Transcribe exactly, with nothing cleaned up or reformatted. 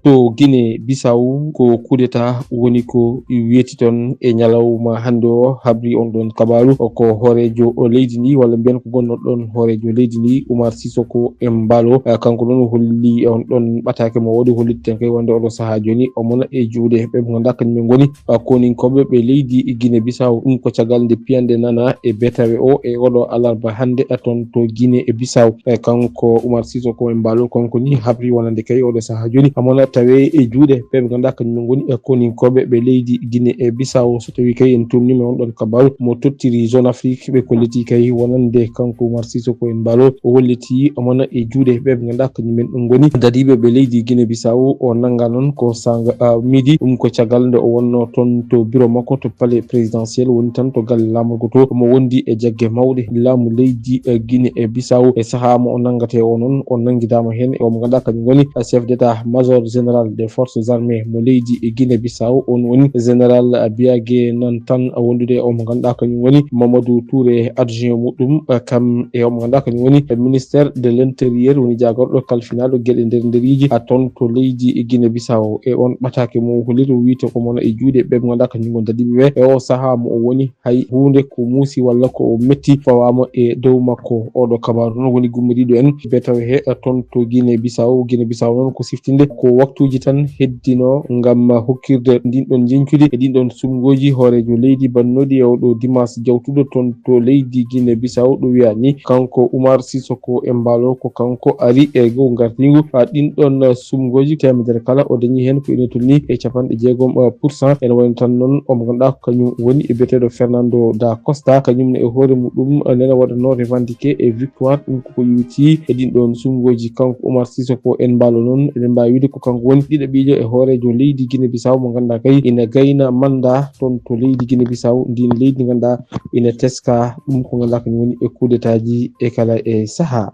To Guinée Bissau, ko kudeta woni ko weeti toon e ñalawma hannde o. Habri on ɗon kabaaru ko hooreejo leydi ndi, walla mbiyen ko gonno ɗon hooreejo leydi ndi, Umar Sisoko Embalo. Eh, kanko noon holli on ɗon ɓataake mo waɗi, holliti ten kay wonde oɗo sahaa jooni omona e juuɗe ɓe ɓe ngannduɗaa kañum en ngoni, eh, koninkooɓe ɓe leydi Guinée Bissau. Ɗum ko caggal nde piyande nana e betawe o e oɗo alarba hannde, eh, toon to Guinée e Bissau. Eh, kanko Umar Sisoko Embalo, kanko ni habri wonande kay oɗo sahaa jooni omona tawe e juuɗe ɓe ɓe ngannduɗaa kañum en ngoni, eh, koninkooɓe ɓe leydi Guinée e Bissau. So tawi kay en tumnima on ɗon kabaaru mo tottiri Zone Afrique, ɓe kolliti kay wonande kanko Umar Sisoko Embalo o holliti omona e juuɗe ɓe ɓe ngannduɗaa kañum en ngoni dadiiɓe ɓe leydi Guinée Bissau. O nannga noon ko sanga, ah, midi, ɗum ko caggal nde o wonno toon to bureau makko to palais présidentiel, woni tan to galle laamorgo to. Omo wondi e jagge mawɗe laamu leydi, eh, Guinée e Bissau. E sahaa mo o nanngate o noon, o nanngidaama heen e omo ngannduɗaa kañum woni, eh, chef d'état major général des forces armées mo leydi e Guinée Bissau. On woni général, eh, Biagé Nantan, wondude e omo ngannduɗaa kañum woni Mamadou Touré, adjoint muɗum, eh, kam e omo ngannduɗaa kañum woni, eh, ministère de l'intérieur, woni jaagorɗo kalfinaaɗo geɗe nder nderiiji, a toon to leydi e Guinée Bissau. E on ɓataake mo holliri, o wiite ko mona e juuɗe ɓe ɓe ngannduɗaa kañum woni dadiiɓe ɓe. E o sahaa mo o woni, hay huunde ko muusi walla ko o metti fawaama e dow makko. Oɗo kabaaru noon woni gummoriiɗo en betawe he, eh, toon to Guinée Bissau. Guinée Bissau noon ko siftinde ko waktuuji tan heddino ngam hokkirde ndin ɗon njeñcudi e ɗin ɗon sumngooji hooreejo leydi bannooɗi e oɗo dimanche jawtuɗo toon to leydi Guinée Bissau. Ɗo wiyaa ni, kanko Umar Sisoko Embalo, ko kanko ari e goo ngartiingu, ah, ɗin ɗon, ah, sumngooji teemedere kala, o dañi heen ko ina tolni e capanɗe jeegom, ah, pour cent. Ene wayno tan noon omo ngannduɗaa ko kañum woni e biyeteeɗo Fernando da Costa, kañum ne e hoore muɗum, ah, nena waɗano revendiqué e victoire. Ɗum koko yowiti e ɗin ɗon sumngooji. Kanko Umar Sisoko Embalo noon, eɗen mbaawi wiide ko kanko woni ɗiɗaɓiijo e hooreejo leydi Guinée Bissau mo ngannduɗaa kay ina gayna mannda toon to leydi Guinée Bissau, ndin leydi ngannduɗaa ina teska ɗum ko ngannduɗaa kañum woni e kudetaaji e kala e sahaa.